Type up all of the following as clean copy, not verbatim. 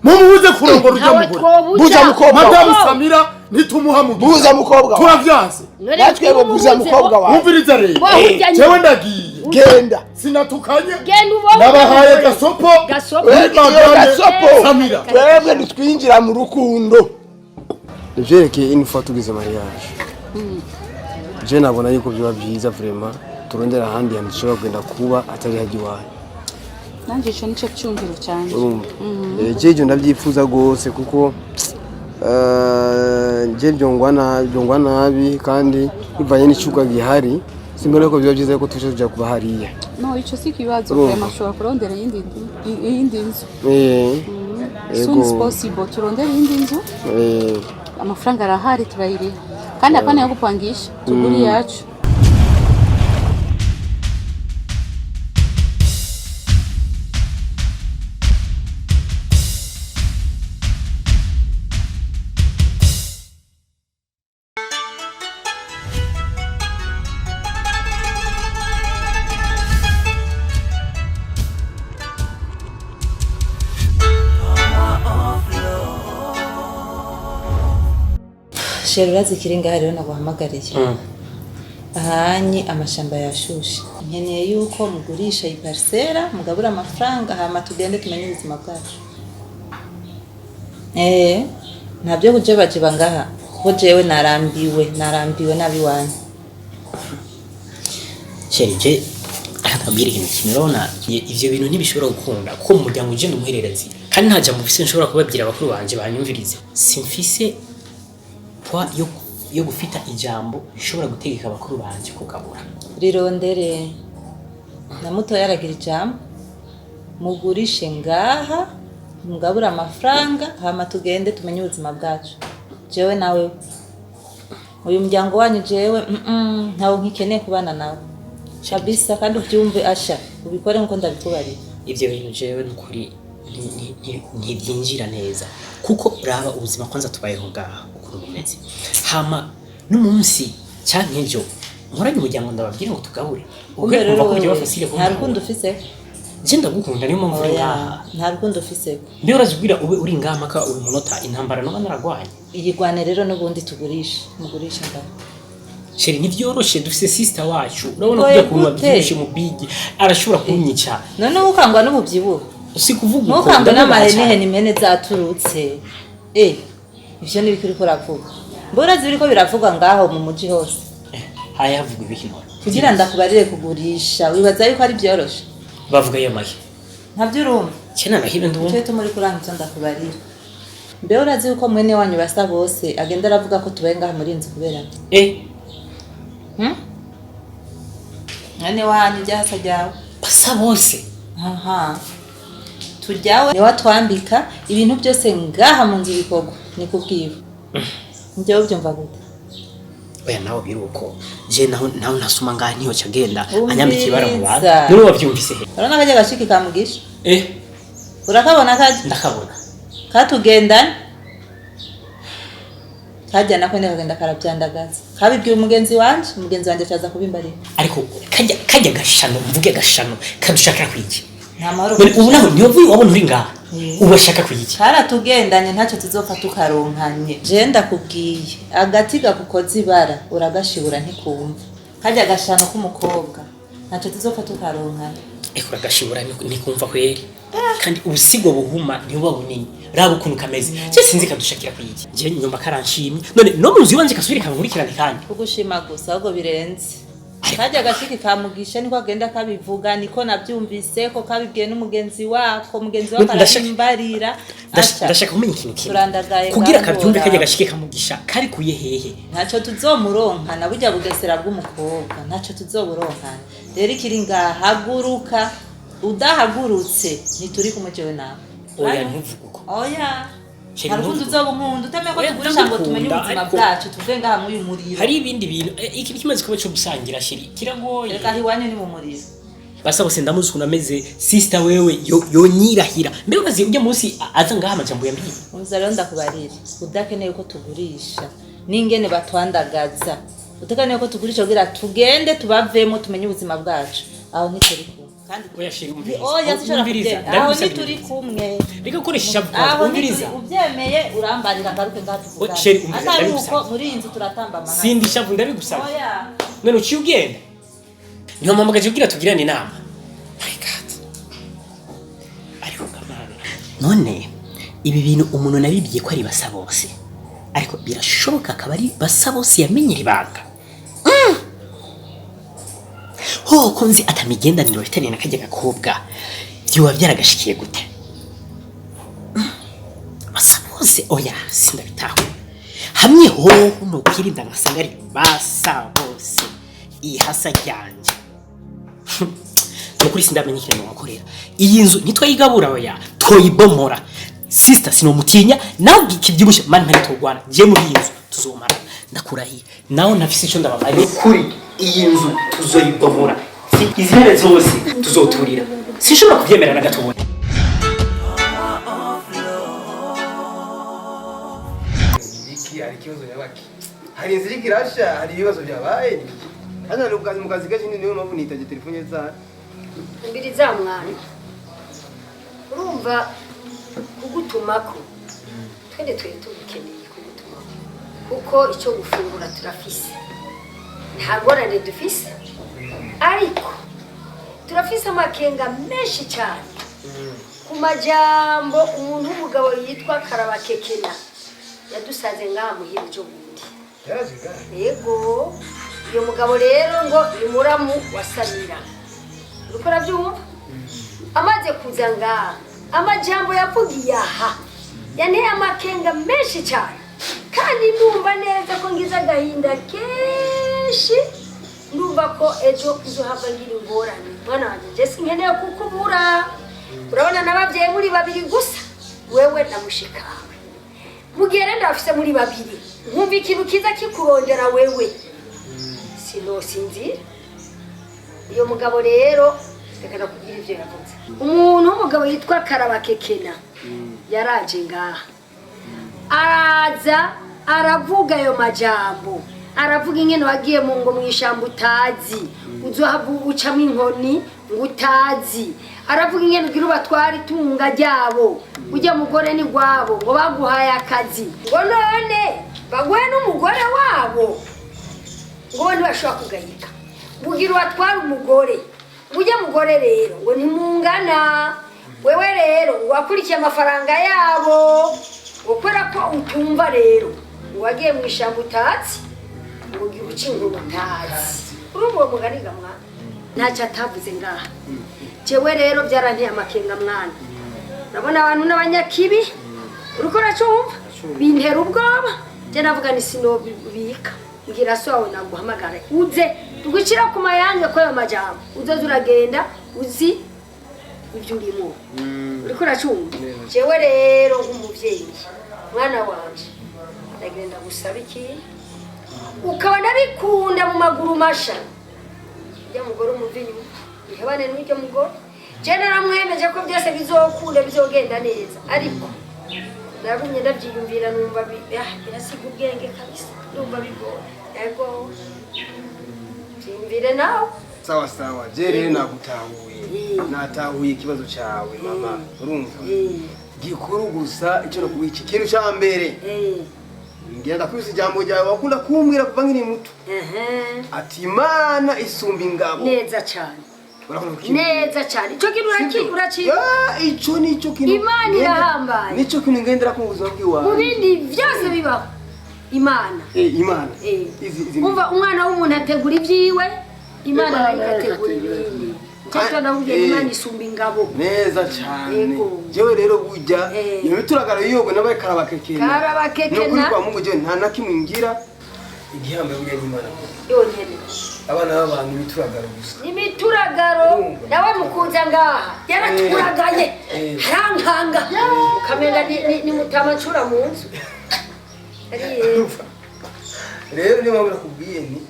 Mumubuze kurongora urya Ntawe mugore. twobuza. Buza mukobwa wawe. Madamu Samira ntitumuha mugisha. Buza mukobwa wawe. Turavyanse. None Natwe bo buza tumubuze, mukobwa wawe. Umviriza rero. Wowe urya Jewe ndagiye. Genda. Sinatukanye. Genda ubohe Nabahaye umugore. gasopo. Gasopo. Kuri madame Gasopo. Samira. Twebwe ntitwinjira mu rukundo. Ivyerekeye une fois tugize mariage, je nabona yuko vyoba vyiza vraiment turondera ahandi hantu dushobora kugenda kuba atari hajya iwanyu. Nanjye icyo nicyo cyumviro cyanjye. Urumva? Je ivyo ndavyifuza rwose kuko je vyongwa nabi kandi bivanye n'icuka gihari, simbona yuko vyoba vyiza yuko tuca tuja kuba hariya. No, icyo si ikibazo. Urumva. Vraiment ushobora kurondera iyindi nzu. Soon as possible turondere iyindi nzu. Amafaranga arahari, turayiriha kandi apana yo gupangisha, tugura iyacu. Shera, urazi ikiri ngaha rero naguhamagariye ahanyi amashamba yashushe. Nkeneye yuko mugurisha iyi parisera, mugabura amafaranga, hama tugende tumenye ubuzima bwacu. Ntabyo kujebajiba ngaha kuko jewe narambiwe, narambiwe n'abiwanyu. Chéri, je akabwira ikintu kimwe. Urabona ivyo bintu ntibishobora gukunda kuko mu muryango ugenda umuhererezi kandi nta jambo mfise nshobora kubabwira abakuru banje banyumvirize. Simfise poids yo gufita ijambo rishobora gutegeka abakuru banje kugabura. Rirondere na mutoya aragira ijambo. Mugurishe ngaha, mugabure amafaranga, hama tugende tumenye ubuzima bwacu, jewe nawe. Uyu muryango wanyu jewe ntawo nkikeneye kubana nawe kabisa, kandi ubyumve asha ubikore nkuko ndabikubariye. Ivyo bintu jewe nukuri ntibyinjira neza kuko raba ubuzima kwanza tubayeho ngaha ukuntu bumeze, hama n'umunsi canke ejo nkoranye umuryango ndababwira ngo tugabure. Kumbe Ukwiye rero kumva ko wewe vyoba facile nta kunkabura. rukundo ufise. Je ndagukunda, niyo mpamvu uri Oya, ngaha. nta rukundo ufise. Mbe urazibwira ube uri ngaha mpaka uyu munota intambara noba naragwanye. Iyigwane rero n'ubundi tugurishe, mugurishe ngaha. Chéri, ntivyoroshe, dufise sister wacu, urabona Goye kujya kuntu gute? avyibushe mu bigi arashobora kunyica. None ukangwa n'ububyibuho? Si kuvuga uko, ntukangwe ndamubaha n'amahenehene, cane. impene zaturutse. Ivyo nibiki uriko uravuga? Mbura zibiriko biravugwa ngaho mu muji hose. Haya, havugwa ibiki none? Kugira ndakubarire kugurisha, wibaza yuko ari byoroshe? Bavuga iyo make. Ntavyo urumva? Cena nahibe ndumva. Ico gituma uriko uranka ivyo ndakubarira. Mbe urazi yuko mwene wanyu basa bose agenda aravuga ko tubaye ngaha muri iyi nzu kubera nde? Mwene wanyu ryahasa ryawe. Basa bose. Aha turyawe niwe atwambika ibintu byose ngaha mu nzu bikorwa ni kubwiwe. Njyewe ubyumva gute? Oya, nawe biruko je naho ntasuma ngaha ntiyoca agenda anyambika ibara mu bantu. Umviriza. None wavyumvise he? Urabona kajya gashiki kamugisha? Urakabona kajya? Ndakabona. Katugendana kajya nako nyine kagenda karabyandagaza, kabibwiye umugenzi wanje, umugenzi wanje acaza kubimbarira. Ariko kajya gashano, mvuge gashano kadushakira kwiki? Nta mahoro. None ubu naho niyo vuye wabona uri ngaha ubu ashaka kwiki? Karatugendanye, ntacyo tuzopfa tukaronkanye. Je ndakubwiye, agati gakukoza ibara uragashibura ntikumva. Kajya gashano k'umukobwa ntacyo tuzopfa tukaronkanye. Eko uragashibura nikumva kweri, kandi ubusigo buhuma ntibuba bunini. Raba ukuntu kameze, je sinzi kadushakira kwiki. Je nyumva karanshimye none no mu nzu iwanje kasubire kankurikirane kandi. Kugushima gusa ahubwo birenze. Kajya gashiki kamugisha niko agenda kabivuga, niko nabyumvise ko kabibwiye n'umugenzi wako, mugenzi wako arabimbarira. Aca. Ndashaka kumenya ikintu kimwe. Turandagaye Kugira ngaho kabyumve kajya uraba. gashike kamugisha karikuye hehe? Ntacyo tuzomuronkana, burya bugesera bw'umukobwa ntacyo tuzoburonkana. Rero ikiri ngaha, haguruka. Udahagurutse ntituri kumwe jewe nawe. Oya, ntuvuge uko. Oya. Chéri, Nta rukundo ntuvuge. uzoba unkunda utemeye ko Oya, tugurisha ngo tumenye ndagukunda, ubuzima ariko bwacu, tuve ngaha muri uyu muriro. Hari ibindi bintu, ikintu kimaze kuba cyo gusangira chéri kiragoye. Reka, aho iwanyu ni mu muriro. Basa bose ndamuzi ukuntu ameze sister wewe yonyirahira. Mbere urazi ujya munsi aza ngaha amajambo yambwiye. Umva rero ndakubarira, udakeneye ko tugurisha n'ingene batwandagaza, udakeneye ko tugurisha kugira tugende tubavemo tumenye ubuzima bwacu, aho ntituri kumwe. Kandi Oya chérie, umviriza. Oya, sinshobora Umviriza, kubyemera. Aho ndabigusabye ntituri umviriza. kumwe. Reka gukoresha ishavu Aho kwanza, umviriza. Ubyemeye urambarira ngaruke ngaha tuvugane. Oya, chérie, umviriza, Atari uko ndabigusabye. muri iyi nzu turatamba amahane. Sindi ishavu, ndabigusabye. Oya. None uciye ugenda, niyo mpamagaje kugira tugirane inama. My God, ariko kamana, none ibi bintu umuntu nabibwiye ko ari Basabose, ariko birashoboka akaba ari Basabose yamenye iri banga. Ho ko nzi atamigendaniro bafitaniye na kajya gakobwa, byoba byaragashikiye gute? Basabose, oya, sindabitaho hamwe. Hoho nokwirinda ngasanga ari Basabose ihasa ryanje. Nukuri sindamenya ikintu nomukorera. Iyi nzu ntitwayigabura, oya, twoyibomora. Sister sinomutinya nawe kibyibushe mani mpari tugwana je muri iyi nzu tuzomara, ndakurahiye. Nawe ntafise ico ndabamaye. Nukuri iyi nzu tuzoyibomora. Izi ntebe zose tuzoturira, sinshobora kubyemera na gatoya. Iki hari ikibazo nyabaki? Hari inzira iriko irasha? Hari ibibazo byabaye? Ni iki? Hano hari mu kazi kenshi, niyo mpamvu nitavye telefone za Mbiri za mwana, urumva kugutumako twende twari tugukeneye kugutumako, kuko icyo gufungura turafise, nta ngorane dufise, ariko turafise amakenga menshi cyane ku majambo umuntu w'umugabo yitwa Karabakekena yadusanze ngaha muhira ejo bundi. Yaraje ngaha? Yego, uyu mugabo rero ngo ni muramu wa Samira, uriko urabyumva? Amaze kuza ngaha, amajambo yavugiye aha yanteye amakenga menshi cyane, kandi ndumva neza ko ngize agahinda kenshi, ndumva ko ejo nzohava ngira ingorane. Mwana wanjye, je sinkeneye kukubura. Urabona n'ababyeyi muri babiri gusa, wewe na mushikawe. Mu gihe rero ndabafise muri babiri, nkumva ikintu kiza kikurondera wewe, sinosinzira. Uyo mugabo rero, reka nakubwira ibyo yavuze. Umuntu w'umugabo yitwa Karabakekena yaraje ngaha, araza aravuga ayo majambo, aravuga ingene wagiye mu ngo mw'ishamba utazi, uzohava ucamo inkoni ngo utazi. Aravuga ingene ugira ubatwara itunga ryabo, ujya mugore ni gwabo, ngo baguhaye akazi, ngo none baguhe n'umugore wabo, ngo bo ntibashobora kugayika, bugira ubatwara umugore ujya mugore rero ngo ntimungana. Wewe rero ngo wakurikiye amafaranga yabo, ngo kubera ko utumva rero ngo wagiye mu ishyamba utatsi, ngo ugira uca inkuru utazi. Urumva uwo mugani ga mwana, ntacyo atavuze ngaha. Jewe rero byaranteye amakenga mwana. Urabona abantu n'abanyakibi, uriko uracumva? Bintera ubwoba. Je navuga ni sinobibika, mbwira so wawe naguhamagara uze tugucira ku mayange ko ayo majambo uzoza uragenda uzi ibyo urimo, uriko uracumva? Jewe rero nk'umuvyeyi, mwana wanje, ndagenda gusaba ikintu ukaba ndabikunda mu maguru masha. Ujya mugore umuva inyuma, ihebane n'ujya mugore. Je naramwemeje ko byose bizokunda, bizogenda neza, ariko naragumye ndabyiyumvira, numva birasiga ubwenge kabisa, numva bigoye. Yego, byiyumvire nawe. Sawa sawa, je rero nagutahuye, natahuye ikibazo cyawe mama. Urumva, gikuru gusa icyo no iki kintu cya mbere, ngira ndakubise ijambo ryawe wakunda kumbwira kuva nkiri muto, ati Imana isumba ingabo. Neza cyane. Urakunda kukimbwira. Neza cyane, icyo kintu uraki Ya, ico nico kintu Imana irahambaye. Nico kintu ngendera ku buzima bw'iwawe. Mu bindi byose bibaho, Imana. Imana. Izi Umva, umwana w'umuntu ategura ibyiwe, Imana nayo igategura ibindi. Cyo ndakubwira, Imana isumba ingabo. Neza cyane. Yego. Jewe rero burya iyo mituragaro yogo nabaye Karabakekena. Karabakekena. Nukuri kwa Mungu jewe nta na kimwe ngira igihambo, burya n'Imana yonyene. Abana b'abantu imituragaro gusa. Imituragaro. Nawe mukuza ngaha yaraturagaye, harankanga ukamenga ni mutama ncura mu nzu ari yepfo. Rero niyo mpamvu nakubwiye nti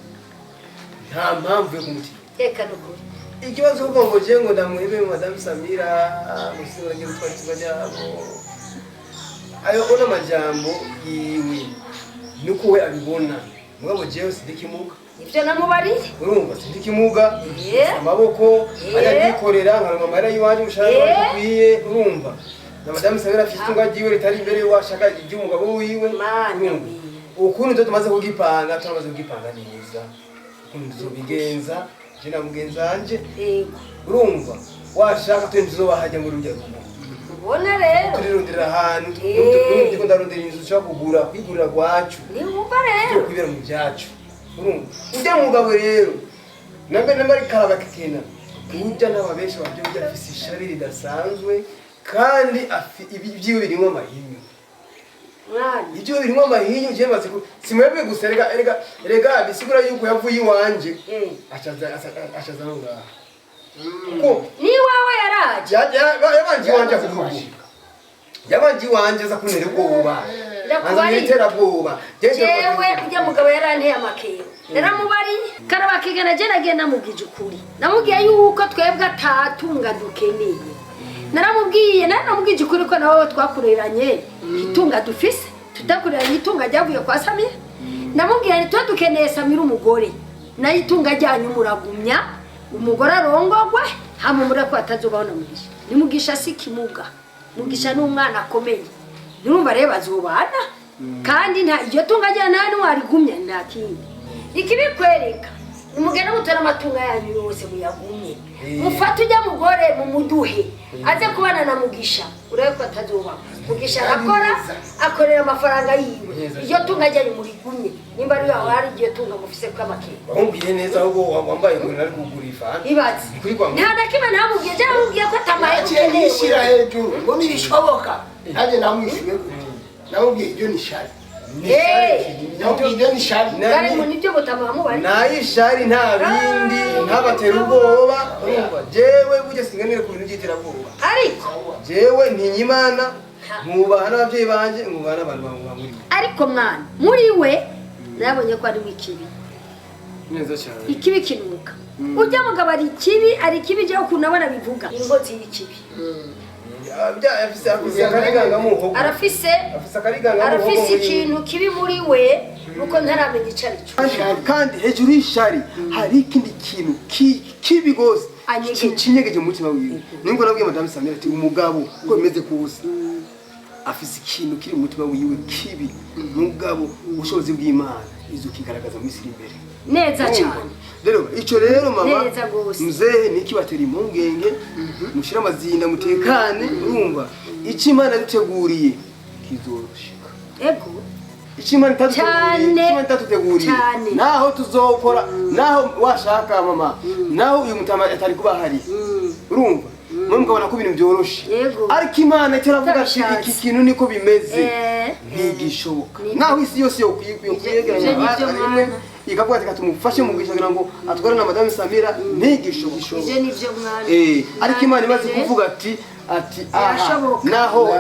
nta mpamvu yo kumutinya. Reka nukuri. Ikibazo kuko ngo je ngo ndamuhebe Madame Samira musiba ngiye gutwara ikiba ryabo, ayo ona amajambo yiwe nuko we abibona. Mugabo jewe sindikimuga. Ivyo namubariye. Urumva, sindikimuga. Amaboko aranyikorera, nkaronka amahera y'iwanje, umushahara wanje ukwiye, urumva. Na madamu Isabella afise itunga ryiwe ritari imbere y'uwashaka iry'umugabo wiwe. Mana. Urumva, ukuntu ivyo tumaze kugipanga, turamaze kugipanga neza ukuntu tuzobigenza je na mugenzi wanje. Urumva, washaka twe ntituzobahajya muri rurya rugo. Ubona rero. Turirondera ahantu, ndiko ndarondera inzu nshobora kugura, kwigurira rwacu. Niwumva rero. Kwibera mu byacu. Urumva, ujya mu mugabo rero nambe nambe ari karabakikena, ujya n'ababenshi babyo, ujya afise ishari ridasanzwe kandi ibyiwe birimo amahinyu. Mwana. Ibyo birimo amahinyu, je maze simwebwe gusa, rega rega rega, bisigura yuko yavuye iwanje acaza no ngaha kuko Ni wawe yaraje. Yabanje iwanje aza, yabanje iwanje aza kuntera ubwoba, aza Ndakubariye. iterabwoba. Jewe ujya mugabo yaranteye amakenga, naramubariye karabakigana. Je nagiye namubwije ukuri, namubwiye yuko twebwe atatunga dukeneye. Naramubwiye, naramubwije ukuri ko nawe twakureranye itunga dufise, tutakureranye itunga ryavuye kwa Samira. Namubwiye nti tuba dukeneye Samira umugore, nayo itunga ryanyu muragumya umugore arongogwe, hama mureko atazobaho na Mugisha. Ni Mugisha si kimuga, Mugisha ni umwana akomeye. Nurumva rero bazobana kandi nta iryo tunga rya nta n'uwarigumya, nta kindi. Ikibikwereka, nimugende mutore amatungo yanyu yose muyagumye, mufate ujya mugore mumuduhe aze kubana na Mugisha. Urebe ko atazobaho. Mugisha arakora, akorera amafaranga yiwe. Iryo tunga ryanyu murigumye, nimba ari yaho hari iryo tunga mufise kw'amakenga. Wamubwiye neza, ahubwo wambaye ngo nari kugura ifanta. Ibaze. Kuri kwa Nta na kimwe ntamubwiye, byamubwiye ko atamaye. Yaciye yishyira hejuru ngo ntibishoboka. Nanjye namwishyuye gute? Namubwiye ibyo ni shari. Namubwiye ibyo ni shari. Bari mu nibyo mutama mubari. Nayishari, nta bindi, ntabatera ubwoba. Urumva, jewe burya singanire ku bintu by'iterabwoba. Ariko Jewe ntinya Imana, nkubaha n'ababyeyi banje, nkubaha n'abantu banguriye. Ariko mwana, muri we nabonye ko harimo ikibi. Neza cyane. Ikibi kinuka. Ujya mugabo ari ikibi, ari ikibi. Jewe ukuntu abona bivuga ingozi y'ikibi. Afise akariganga mu muhogo. Arafise. Afise akariganga mu muhogo. Arafise muri we. ikintu kibi muri we, nuko ntaramenya ico ari cyo. Kandi hejuru y'ishari hari ikindi kintu kibi gose. Anyegeje. Kinyegeje mu mutima wiwe. Nibwo nabwiye madamu Samira ati umugabo uko bimeze kose afise ikintu kiri mu mutima wiwe kibi, mugabo ubushobozi bw'Imana izokigaragaza mu isi iri imbere. Neza cyane. Rero ico rero mama, Neza gose. muzehe, ntikibatera impungenge, mushire amazinda, mutekane. Urumva, icyo Imana yaduteguriye kizoroshika. Ego. Icyo Imana itaduteguriye, Cyane. icyo Imana itaduteguriye, Cyane. naho tuzokora, naho washaka mama, naho uyu mutama atari kuba ahari, urumva, mwe mukabona ko ibintu byoroshe, Yego. ariko Imana itaravuga ati Itabishatse. iki kintu niko bimeze, ntigishoboka. Naho isi yose yokwiyegeranya Ivyo nivyo, rimwe mwana. ikavuga ati tumufashe mu kugira ngo atware na madamu Samira, ntigishoboka. Ivyo nivyo, mwana. Ariko Imana imaze kuvuga ati aha, Birashoboka.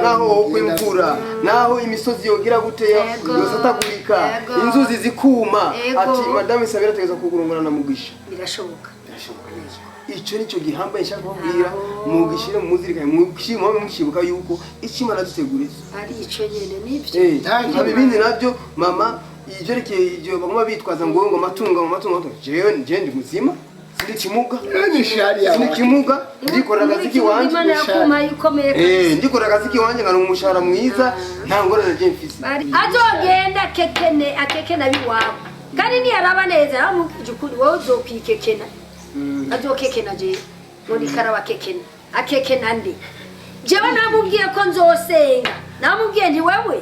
naho wokwa imvura, naho imisozi yogira gute, Yego. yosatagurika, Yego. inzuzi zikuma, Yego. ati madamu Samira ategerezwa kugurungana na Mugisha. Birashoboka. Birashoboka neza. Icyo nicyo gihambaye nshaka kubabwira, mugishire muzirikane, mugishire mube mushibuka yuko icyo Imana yaduteguriye Ari ico nyene nivyo. Haba ibindi nabyo mama, ibyerekeye ibyo baguma bitwaza ngo amatungo, amatungo, jewe ndi muzima, sindi kimuga. Ni shari Sindi yawe. kimuga, ndikorera akazi kiwanje. Imana yakumpaye ikomeye. Ndikorera akazi kiwanje, nkaronka umushahara mwiza, nta ngorane je mfise. Azogenda akekene, akekene abiwabo, kandi niyaraba neza aramubwije ukuri, wowe uzokwikekena, azokekena. Jewe ngo nikaraba akekena, akekena nde? Jewe namubwiye ko nzosenga, namubwiye nti wewe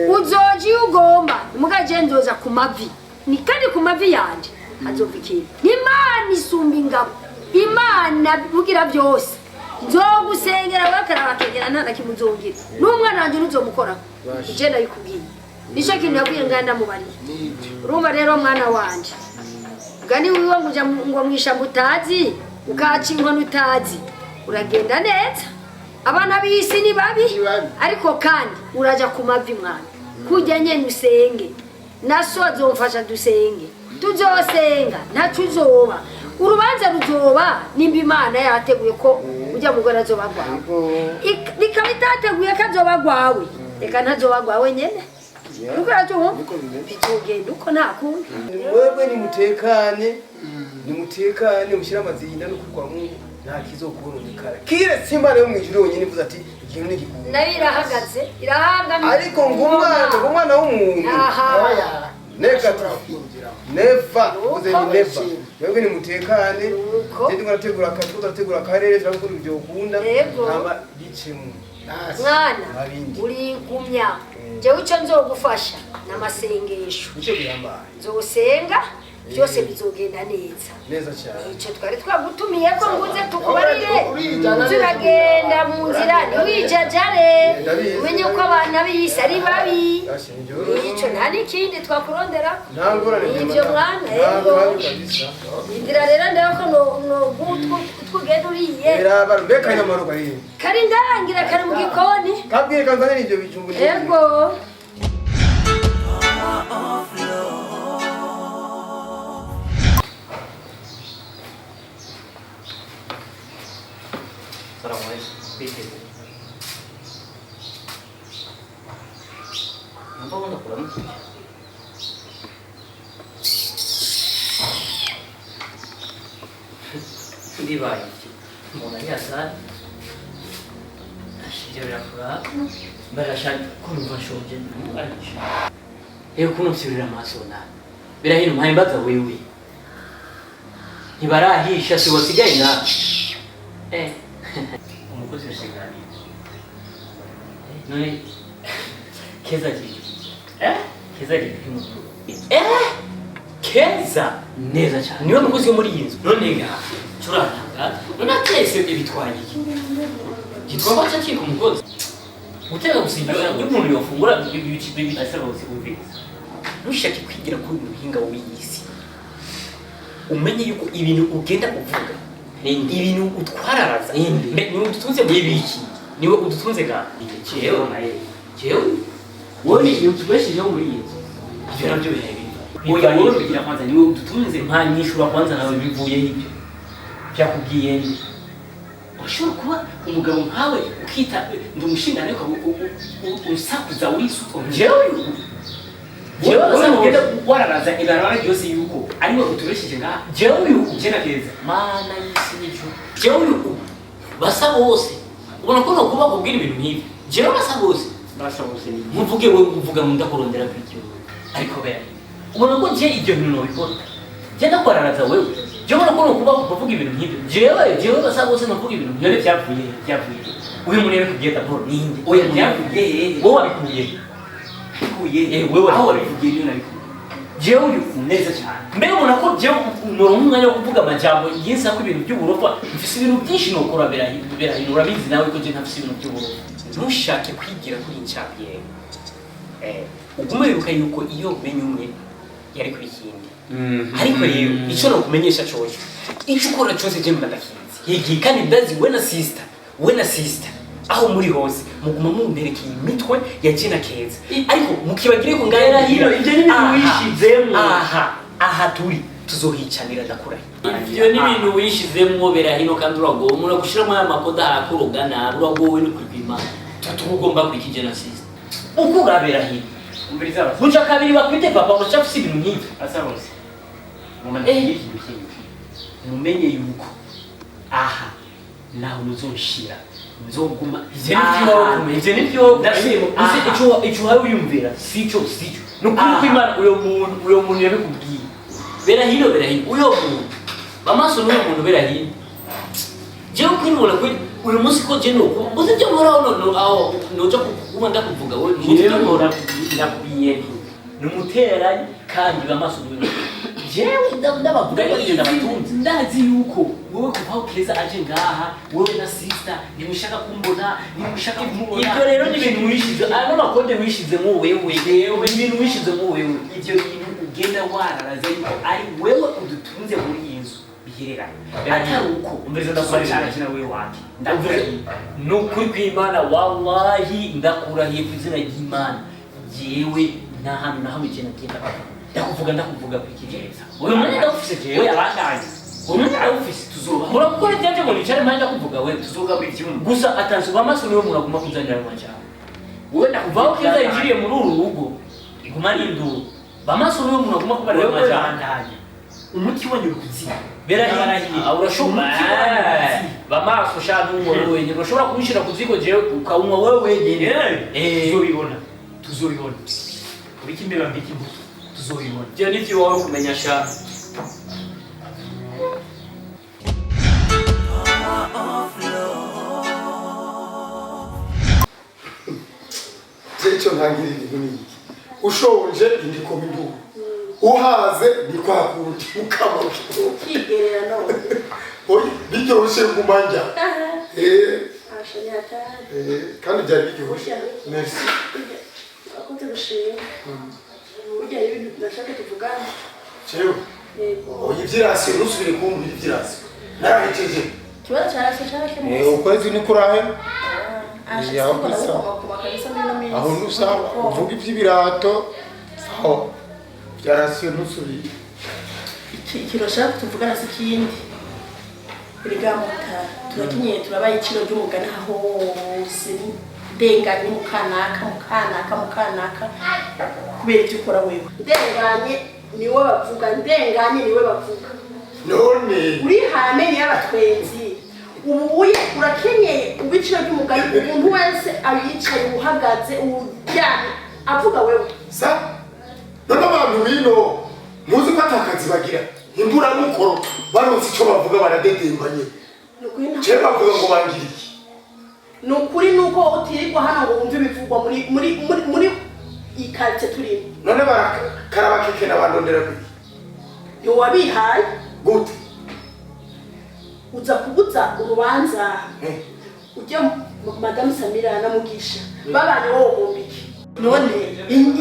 uzoja iyo ugomba, muga je nzoza ku mavi, ni kandi ku mavi yanje azova ikintu. Imana isumba ingabo, Imana bugira byose. Nzogusengera wewe karabakegera, nta na kimwe uzongera, n'umwana wanje ntuzomukoraho. Ije nabikubwiye, nicyo kintu yabwiye nganda ndamubariye. Urumva rero mwana wanje, mugani wiwe ngo uja ngo mw'ishamba utazi, ukaca inkono utazi, uragenda neza. Abana b'isi ni babi. Ni babi. Ariko kandi uraja ku mavi mwana, kujya nyene usenge, na so azomfasha dusenge, tuzosenga, ntaco uzoba. Urubanza ruzoba nimba Imana yateguye ko ujya mugore azoba gwawe. Bikaba itateguye ko azoba gwawe, reka ntazoba gwawe nyene. Uriko urabyumva? Niko bimeze. Bizogenda uko nta kundi. Mwebwe nimutekane, nimutekane, mushyire amazinda n'ukuri kwa Mungu, nta kizokononekara kiretse Imana yo mu ijuru yonyine ivuze ati ikintu ntigikunda. Nayo irahagaze, irahangamye. Ariko ngo umwana w'umuntu, Aha. neka, kwinjira. Never, uvuze ni never. Mwebwe nimutekane. Nuko. Je ndiko ndategura akazi, turategura akarere, turakora ibyo ukunda. Yego. Hama bicemo. Mwana, Nta bindi. urigumya. Jewe icyo nzogufasha ni amasengesho. Nicyo gihambaye. Nzosenga, byose bizogenda neza. Neza cyane. Icyo twari twagutumiye ko nguze tukubarire. Urijana neza. Turagenda mu nzira, ntiwijajare. Ndabizi. Umenye ko abana b'isi ari babi. Ashe, nibyo. Icyo nta n'ikindi twakurondera. Nta ngorane. Ibyo mwana, nta yego. ngorane kabisa. Indira rero ndabona ko twugenda uriye. Biraba mbega kanyamaro kari Kari ndangira kari mu gikoni. Kabwire kanzanire ibyo bijumbu. Yego. Salamu alaikum. Bite? Numva ubona kuramukije. Ndibaye iki? Umuntu ari hasani. Ibyo birakura. Barashaka ko numva nshonje ntubarisha. Rero kuno nsubirira amaso nabi. Birahino mpaye mbaza wewe. Ntibarahisha si wasigaye nawe. Eh. Umukozi w'isengani. None Keza agiye. Eh? Keza agiye kwimukura. Eh? Keza neza cyane. Niwe mukozi wo muri iyi nzu. None ga curaranga. None atese ibitwaye iki? Gitwa ko cyakika umukozi. Guteka gusa ibyo umuntu yofungura asaba umviriza. Ntushake kwigira kuri uyu muhinga w'iyi si. Umenye yuko ibintu ugenda uvuga ibintu utwararaza mbe niwe udutunze mu ibiki, niwe udutunze ga jewe jewe wowe ni utubeshejeho muri iyi nzu. Ibyo nabyo bihaye biva. Oya, wowe bigira kwanza niwe udutunze nta nyishura kwanza nawe bivuye ibyo byakubwiye nde? Ushobora kuba umugabo nkawe ukita ndi umushinga ariko usakuza wisuka jewe jewe ugenda wararaza ibarabara ryose yuko ariwe utubesheje ngaha jewe uyu ugena keza mana y'isi n'ijuru jewe uyu basa bose ubona ko nokuba kubwira ibintu nk'ibi jewe basa bose. Basa bose ni Nkuvuge wewe uvuga ngo ndakurondera kuri ariko bera ubona ko je ibyo bintu nobikora je ndakwararaza wewe jewe ubona ko nokuba kuvuga ibintu nk'ibyo jewe jewe basa bose novuga ibintu nk'ibyo byavuye byavuye uyu muntu yabikubwiye d'abord ninde? Oya, byavuye wowe wabikuye bikuye. Eh, wewe aho wabivugiye niyo nabikuye. Jewe uyu Neza cyane. Mbega ubona ko jewe noronka umwanya wo kuvuga amajambo yinsa ko ibintu by'uburofa mfise ibintu byinshi nokora birahino urabizi nawe ko je ntafise ibintu by'uburofa. Ntushake kwigira kuri incabwenge, ugume wibuka yuko iyo umenye umwe yari kuri ikindi. Ariko rero icyo nokumenyesha coco, icyo ukora cose je mba ndakizi higiye kandi ndazi we na sister, we na sister aho muri hose muguma mumperekeye imitwe ya jena keza ariko mukibagire ko ngaho. Bera hino, ibyo ni ibintu Aha, wishizemwo. aha aha turi tuzohicanira ndakurahiye. Ibyo ni ibintu wishizemwo bera hino kandi uragowe umuntu agushyiramo aya makoda arakuroga nabi uragowe no kwipima tutugomba kwikije na sister Uko urabera hino Umviriza basa. Buca kabiri bakwite papa uracafise ibintu nk'ivyo. Basa bose. Eh. Mumenye yuko aha naho muzonshira nzoguma. Ivyo ni vyo Aha. ivyo ni vyo Ndashima. Use Aha. ico uhaye wiyumvira sico sico. Ni ukuri Aha. kw'Imana uyo muntu yabikubwiye. Bera hino, bera hino, uyo muntu bamaso n'uyo muntu bera hino jewe kwibona kuri uyu munsi ko je nuko uzi ibyo nkoraho no aho noja kuba ndakuvuga wowe muzi ibyo Jewe nkora. ndakubwiye nti ni umuteranyi Kandi bamaso n'uyo muntu jewe ndabavuga ko njye ndabatunze. Ndazi yuko wowe kuva aho Keza aje ngaha wowe na sister ntimushaka kumbona, ntimushaka kumubona. Ibyo rero ni ibintu wishize ayo makode wishizemo wewe. Jewe. Ni ibintu wishizemo wewe. Ibyo bintu ugenda wararaza yuko ari wewe udutunze muri iyi nzu bihereranye atari uko Umviriza ndakubwira. cyane wewe wake. Ndakubwira. Ni ukuri kw'Imana wallahi ndakurahiye ku izina ry'Imana jewe nta hantu na hamwe je nagenda ndakuvuga ndakuvuga kwikigeza uyu mwanya ndawufise jewe. Oya bandanye. Uyu mwanya ndawufise. Tuzoba. Murakora ibyanje ngo nicare mpande ndakuvuga wewe. Tuzogabura ivyumba. Gusa atanzwe amaso niwe muntu aguma kuzanira mu majambo. Wowe ndakubwira. Kuva aho Keza yinjiriye muri uru rugo Iguma ari induru. Bamaso niwe muntu aguma kubarira Wewe amajambo. bandanya. Umuti wanyu uri kuziba. Berahiriye. Urashobora Bamaso sha n'uwo wenyine. Urashobora kumushyira ku ziko jewe ukawunywa wowe wenyine. Eh. Tuzobibona. Tuzobibona. Ubiki imbeba mbiki imbuto. Tuzobibona. Ivyo nivyo iwawe kumenya sha. Icyo ntangira ibintu ni iki ushonje indikoma indugu uhaze ni kwa kundi ukamuke ukigerera none oya biryoshye nguma njya eh asha ni hatari eh kandi byari biryoshye merci wakoze gushima burya hari ibintu nashaka tuvugana jewe yego oya ivyirasi ntusubire kumbwira ivyirasi narahejeje ikibazo cyarase cyarakemutse eh ukwezi ni kurahe asha Ya, simbona gusa. gukomakoma kabisa muri ino minsi aho ntusaba uvuga ivy'ibirato sawa vyarasiyo ntusubire Ikintu nashaka tuvugana si ikindi erega mutara turakenyeye turabaye iciro ry'umugani aho hose ndenganye mukanaka mukanaka mukanaka kubera ibyo ukora wewe ndenganye niwe bavuga ndenganye niwe bavuga none urihaye amenyo y'abatwenzi ubuye urakenyeye ubiciro ry'umugani umuntu wese ayicaye uhagaze uryamye avuga wewe sa none abantu bino muzi ko atakazi bagira imburamukoro baronse ico bavuga baradedembanye Ni ukuri nta- je bavuga ngo bangira iki ni ukuri nuko utirirwa hano ngo wumve ibivugwa muri muri muri muri iyi karitsiye turimo none barakarabakeke nabandondera kuki ntiwabihaye gute uza kubuza urubanza Eh, ujya madamu Samira na Mugisha babanye wowe bombiki none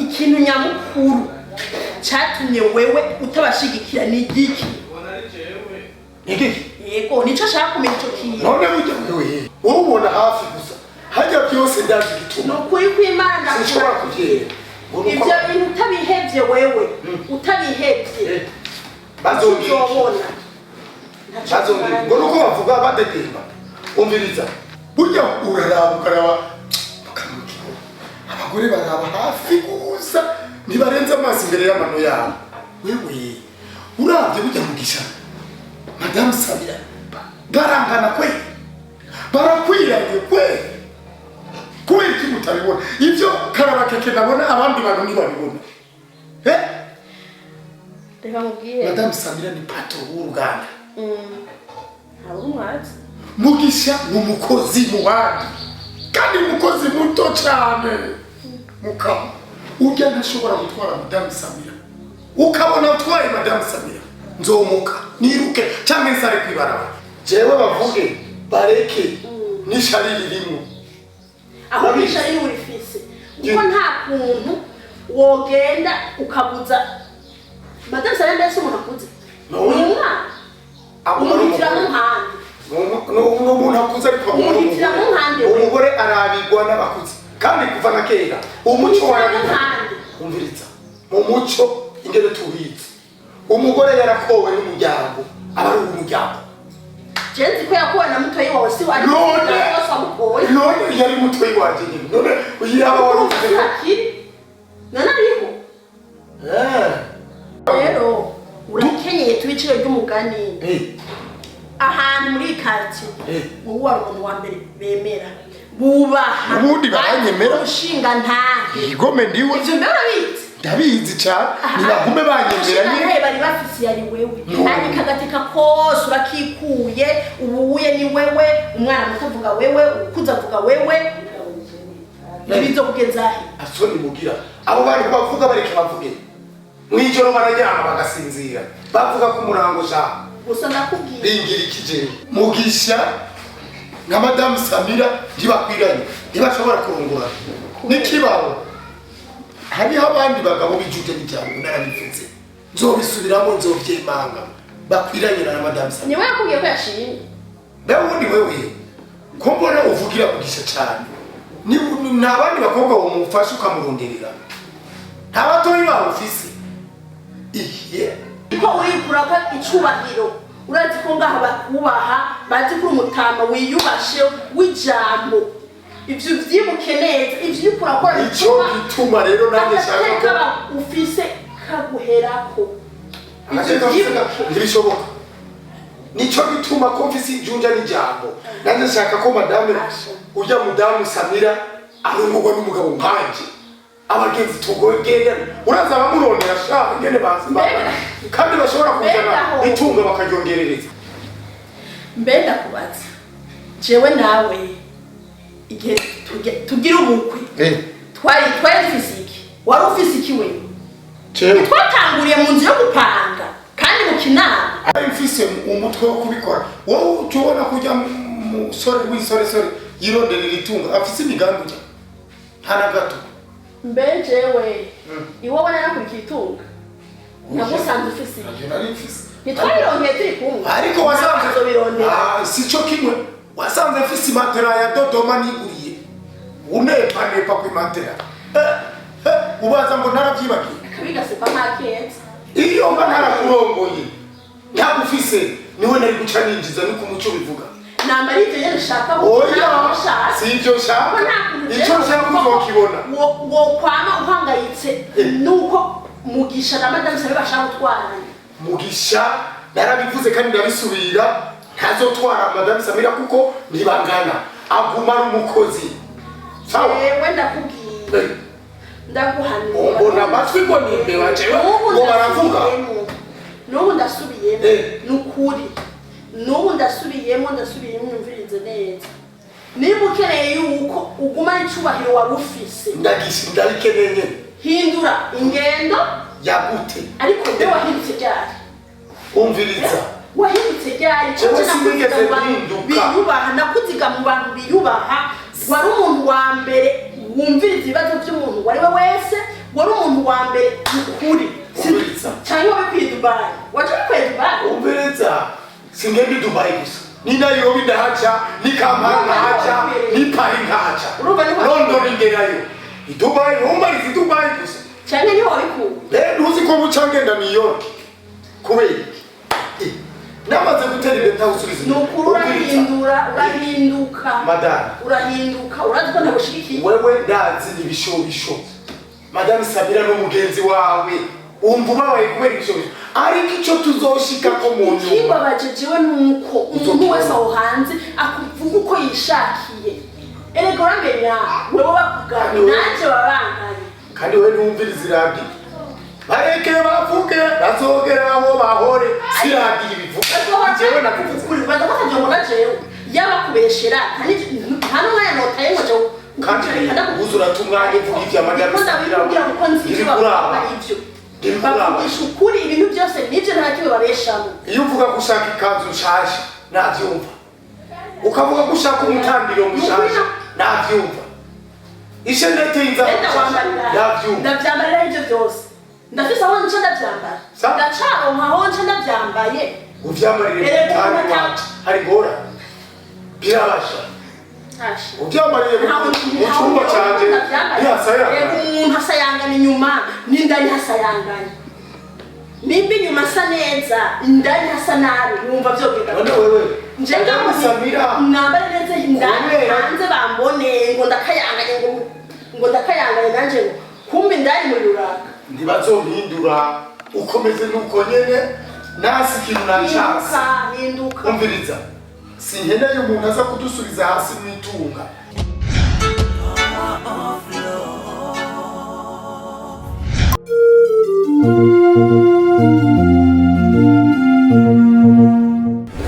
ikintu nyamukuru cyatumye wewe utabashigikira ni igiki igiki yego nico ashaka kumenya ico kintu none burya wewe wowe ubona hafi gusa hajya byose ndazi ni igituma ukuri kw'Imana sinshobora kuvyera Ngo nuko ivyo bintu utabihevye wewe utabihevye Eh, bazongera iki? uzobona Ntaco bazongera ngo nuko bavuga badedemba umviriza burya uraraba ukaraba mukamukiro abagore baraba hafi gusa ntibarenze amaso imbere y'amano yabo wewe urabye burya mugisha madamu Samira barangana kwe barakwiranye kwe kubera iki mutabibona ibyo karabakeke nabona abandi bantu ntibabibona eh reka mubwire madamu Samira ni pato w'uruganda ntabwo umwatsi mugisha ni umukozi mu bandi kandi umukozi muto cyane mukaba ujya ntashobora gutwara madamu Samira ukabona utwaye madamu Samira nzomuka niruke cyangwa nsare kwibarabara jewe bavuge bareke n'ishari ririmo aho Urabizi. ubisha ari urifise kuko nta kuntu wogenda ukabuza madamu Samira mbese umuntu akuze No. ni umwana Aguma ari umuhitiramo umugore. nkande Ni umuntu akuze ariko aguma ari Umuhitiramo umugore. nkande we. Umugore arabigwa n'abakuze kandi kuva na kera umuco Umuhitiramo warabigwa nkande umviriza mu muco ingene tubizi umugore yarakowe n'umuryango aba ari uw'umuryango jenzi ko yakuwe na mutoyi wawe si wari none wose wamukoye none yari mutoyi wanje nyine none yaba wari ufite akiri none ariho Eh, rero urakenyeye tuba iciro ry'umugani eh, ahantu muri iyi karitsiye Eh. wowe wari umuntu wa mbere bemera bubaha Ubundi baranyemera. ushinga ntahe igome ndiwe ivyo mbere urabizi ndabizi cyane nibagume banyemera nyine nyine bari bafise yari wewe No. ariko agateka kose urakikuye ubuye ni wewe umwana muto avuga wewe ukuze avuga wewe ntibizokugeza he asoni mugira abo bantu bavuga bareke bavuge mwijoro bararyama bagasinzira bavuga ko umurango sha gusa ndakubwiye ringira iki jewe mugisha nka madamu Samira ntibakwiranye ntibashobora kurongorana n'ikibaho hariho abandi bagabo bijuje n'ijambo narabivuze nzobisubiramo nzovyemanga bakwiranye na madamu Samira niwe yakubwiye ko yashimye mbe wundi wewe ko mbona uvugira mugisha cyane nta bandi bakobwa womufasha ukamuronderera nta batoyi bawe ufise iye ko urikura ko icubahiro urazi ko ngaha bakubaha bazi ko uri umutama wiyubashe w'ijambo Ivyo uvyibuke neza, ivyo uriko urakora Ico gituma rero nanjye nshaka ko agateka ufise kaguherako. Ivyo Agateka mfise uvyibuke. Ntibishoboka. Nico gituma ko mfise ijunja n'ijambo, nanjye nshaka ko madame ujya mudamu Samira arongorwa n'umugabo nkanje, abagenzi tugogendana. Uraza abamurondera sha ingene bazi Mbega- kandi bashobora kuzana Mbega aho. itunga bakaryongerereza. Mbe ndakubaza, jewe nawe igihe tugira ubukwe twari dufise iki? Wari ufise iki wewe? Jewe Twatanguriye mu nzu yo gupanga kandi mu kinama. Ari mfise umutwe wo kubikora. Wowe utubona kujya musore w'isoresore yironderera itunga afise imigambi ujya nta na gato. Mbe jewe iwowe narakurikiye itunga, nagusanze ufise iki? Ntabyo nari mfise. Ntitwabironkeye turi kumwe? Ariko wasanze Tuzobirondera. Ah, si cyo kimwe. Wasanze mfise imatera ya Dodoma niguriye, unepanepa ku imatera. Ubaza ngo naravyibagiye. Akabigasekwa nk'akeza. Iyo mba ntarakurongoye ntagufise, niwe nari guca ninjiza, niko umuco bivuga. Nambara ivyo nyene ushaka. Oya, si ivyo nshaka. Ko nta kuntu Icyo nshaka uzokibona. Wokwama uhangayitse nuko Mugisha na madamu Sabe bashaka gutwarana. Mugisha narabivuze kandi ndabisubira, ntazotwara madamu Samira kuko ntibangana, aguma ari umukozi. Sawa. Jewe ndakubwiye, ndaguhanura. Umbona amatwi ngo ni imbeba jewe N'ubu ngo baravuga. ndasubiyemo. N'ubu ndasubiyemo. Ni ukuri, n'ubu ndasubiyemo, nyumvirize neza. Niba ukeneye yuko ugumana icubahiro wari ufise, Ndagisi ndabikeneye nyene. hindura ingendo. Yagute? Ariko mbe wahindutse ryari? Umviriza. Wahindutse ryari? Jewe Kuki nakuziga sinigeze mu bantu mpinduka. biyubaha, nakuziga mu bantu biyubaha. Wari umuntu wa mbere wumviriza ibibazo by'umuntu uwo ari we wese, wari umuntu wa mbere ukuri. Umviriza. Cyangwa wabikwiye Dubayi, waje ubikwiye Dubayi. Umviriza, singenda i Dubayi gusa, ni Nairobi ndahaca, ni Kampala nkahaca, ni Paris nkahaca. Urumva niho- London ngerayo, i Dubayi ntumbarize i Dubayi gusa. Cyangwa niho wabikuye. Rero ntuzi ko buca ngenda New York kubera iki? Namaze gutera imbere, ntawusubiza Ni inyuma. ukuri. Umviriza. Urahindura, urahinduka. Madame. Urahinduka, urazi ko ntagushigikiye. Wewe ndazi ibishobisho. Madame Samira n'umugenzi wawe, wumva ubabaye kubera ibishobisho, ariko icyo tuzoshikako mu nyuma. Ikibabaje jewe nuko umuntu wese aho hanze akuvuga uko yishakiye. Erega uramenya wewe bakugana, nanje babanganye. Kandi wewe ntiwumviriza iradiyo. Bareke bavuge, bazogera aho bahore. Si radiyo ibivuga, jewe nakuvuze. Ukuri baza ngo na jewe yabakubeshera, nta n'umwanya notaye ngo jewe. Kandi uza urata umwanya uvuga ibya madame Niko Samira. ndabikubwira kuko nzi ibyo Ntibikuraba. bavuga ibyo. Ntibikuraba. Bavugisha ukuri ibintu byose, nibyo, nta kimwe babeshamo. Iyo uvuga ko ushaka ikanzu nshasha nabyumva, ukavuga ko ushaka umutambiro mushasha nabyumva, ishenete y'inzara Enda nshasha wambarira. nabyumva. Ndavyambarira ivyo byose, ndafise aho nca ndavyambara. Sa? Ndacaronka aho nca ndavyambaye. Uvyambarire mu Erega mutari umuntu wacu hari ingorane, birabasha. Asha. Uvyambarire mu cyumba canje ntihasayangana. Erega umuntu asayangana inyuma n'indani hasayangana. Nimba inyuma asa neza, indani hasa nabi, wumva vyogenda? None wewe Nje Madame Samira nambare neza indani, Kubera- hanze bambone ngo ndakayanganye, ngo ndakayanganye nanje, ngo kumbe indani muri ruraka. Ntibazompindura, ukomeze nuko nyene, nasi ikintu nashatse. Hinduka, hinduka. Umviriza, sinkeneye umuntu aza kudusubiza hasi mu itunga.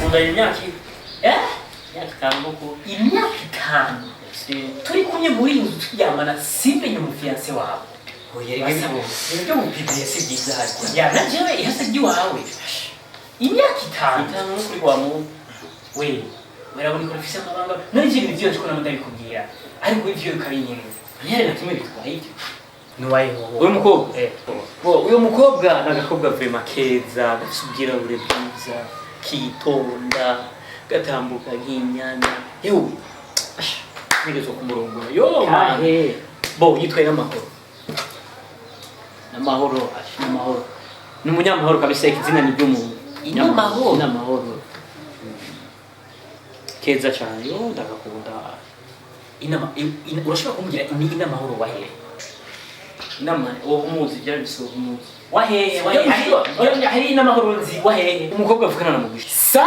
Ungana imyaka imyaka 5 koko, imyaka 5 turi kumwe muri iyi nzu turyamana, simenye umufiyanse wawe. Oya, reka Ibyo mu bibiliya si byiza harya. Ya na jewe ihasa ry'iwawe, imyaka 5. 5 n'ukuri wa muntu. We werabona ko ufise amabanga. None ivyo bintu vyose ko namwe ndabikubwira, ariko ivyo bikabinyereza, ntihari na kimwe bitwaye ibyo. Nuwayeho. Uyu mukobwa? Eh. Bo, uyu mukobwa ni agakobwa vraiment keza, gafise ubwirabure bwiza, kitonda, gatambuka nk'inyana. Yewe, nigeze kumurongora yo man. Kahe. Bo yitwaye n'amahoro, n'amahoro, n'amahoro, ni umunyamahoro kabisa. Izina ni ry'umuntu. Inyamahoro? N'amahoro, keza cyane, yo ndagakunda. Inama urashobora kumbwira ni inamahoro wahehe? Inama wowe umuzi, byari bisaba umuzi. Wahehe, wahehe? Hari inamahoro nzi, wahehe? Umukobwa avukana na Mugisha. Sa.